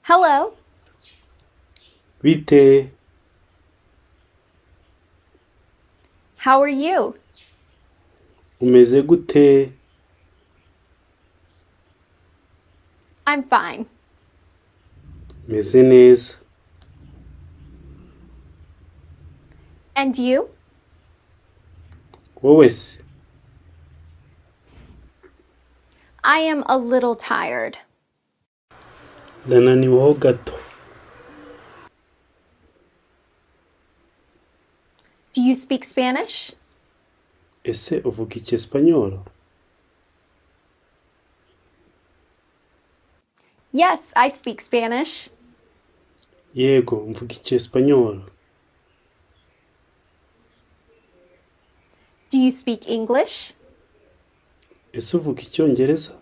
Hello. Bite, How are you? umeze gute? I'm fine. Meze neza. And you? Wowe se? I am a little tired. Ndananiweho gato. Do you speak Spanish? Ese uvuga Icyesipanyolo? Yes, I speak Spanish. Yego, mvuga Icyesipanyolo. Do you speak English? Ese uvuga Icyongereza?